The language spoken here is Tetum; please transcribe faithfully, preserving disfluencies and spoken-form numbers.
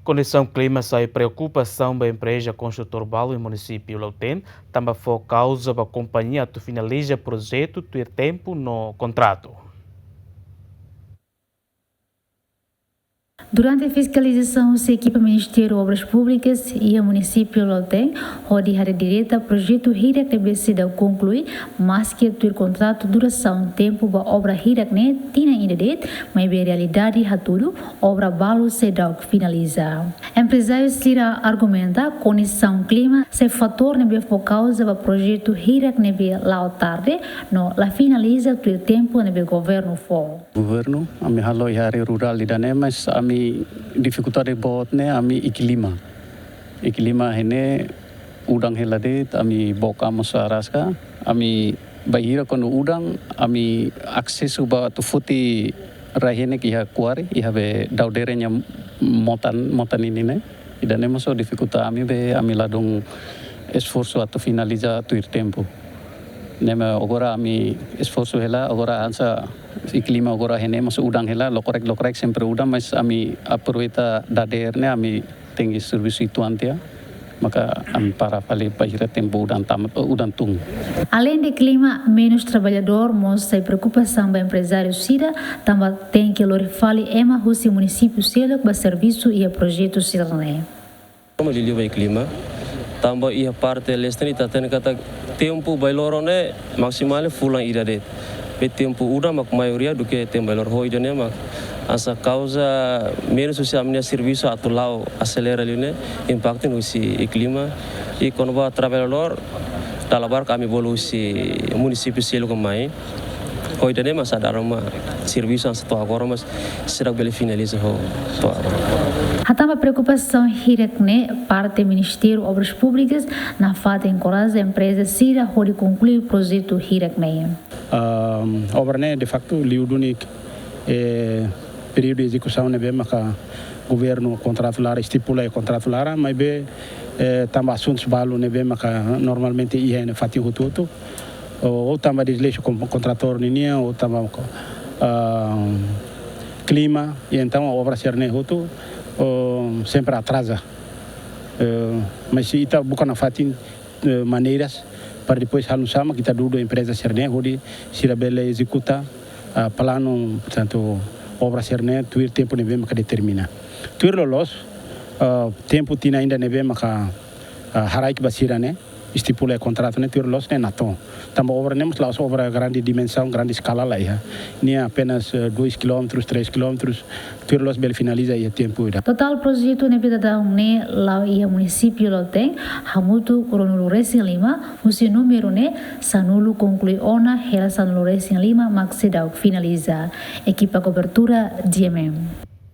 Kondisaun klima sai preokupasaun ba empreza konstrutór balu iha munisípiu Lautém, tanba fó kauza ba kompañia atu finaliza projetu tuir tempu no kontratu. Durante fiskalizasaun husi ekipa Ministériu Obras Públikas iha munisípiu Lautém, hodi haree direta projetu hirak ne'ebé seidauk konklui, maski tuir kontratu durasaun tempu ba obra hirak ne'e tinan ida de'it, maibé realidade hatudu obra balu seidauk finaliza. Emprezáriu sira argumenta kondisaun klima sai fatór ne'ebé fó kauza ba projetu hirak ne'ebé la'o tarde no la finaliza tuir tempu ne'ebé governu fó. Governu, ami halo iha área rurál ida-ne'e, mas ami difikuldade boot ne'e ami iha klima. Iha klima iha ne'e udan hela de'it, ami book amu só araska, ami bainhira kuandu udan, ami asesu ba atu foti rai-henek iha kuari, iha be daudeira nia motan, motan ninian ne'e. Ida-ne'e mós difikuldade ami be, ami ladún esforsu atu finaliza tuir tempu. Ne'e mak agora ami esforsu hela, agora hanesan iha klima agora iha ne'e mós udan hela, lokrek-lokrek sempre udan, mas ami aproveita dadeer ne'e ami tenke servisu uitoan tiha, maka ami para fali bainhira tempu udan tama, udan tun. Aleinde klima, menus traballadór mós sai preokupasaun ba emprezáriu sira, tanba tenke lori fali ema husi munisípiu seluk ba servisu iha projetu sira-ne'e. Kona-ba liuliu ba klima, tanba iha parte leste ne'e ita hatene katak tempu bailoro ne'e maksimál fulan ida de'it. Be tempu udan mak maioria duké tempu bailoro, ho ida-ne'e mak hanesan kauza menus husi ami-nia servisu atu la'o aselera liu ne'e, impaktu husi iha klima. I kona-ba traballadór, dala barak ami bolu husi munisípiu seluk mai. Ho ida-ne'e mak sadaran mak servisu hanesan to'o agora mak seidauk bele finaliza ho to'o agora. Hatán ba preokupasaun hirak ne'e, parte Ministériu Obras Públikas nafatin enkoraja empreza sira hodi konklui projetu hirak ne'e. Ahm, obra ne'e de facto liu duni, eh, períodu ezekusaun ne'ebé maka governu kontratu laran, estipula iha kontratu laran, maibé, eh, tanba asuntus balu ne'ebé maka normalmente iha iha fatin hotu-hotu, ou, ou tanba desleixu kon-, kontratór ninian, ou tanba, ah, klima, i entaun obra sira-ne'e hotu, oh, sempre atraza. Eh, mas ita buka nafatin, eh, maneiras para depois halo nu'usá mak ita dudu empreza sira-ne'e hodi sira bele ezekuta, ah, planu, portantu, obra sira-ne'e tuir tempu ne'ebé maka determina. Tuir loloos, ah, tempu tinan ida ne'ebé maka, ah, haraik ba sira-ne'e, estipula iha kontratu ne'e tuir loloos ne'e natoon. Tanba obra ne'e mós la'ós obra grande dimensaun, grande eskala la iha. Ne'e apenas, eh, dois quilómetros, três quilómetros, tuir loloos bele finaliza iha tempu ida. Totál projetu ne'ebé daudaun ne'e la'o iha munisípiu Lautém hamutuk ruanulu-resin-lima, husi númeru ne'e sanulu konklui ona, hela sanulu-resin-lima mak seidauk finaliza. Ekipa kobertura, G M M.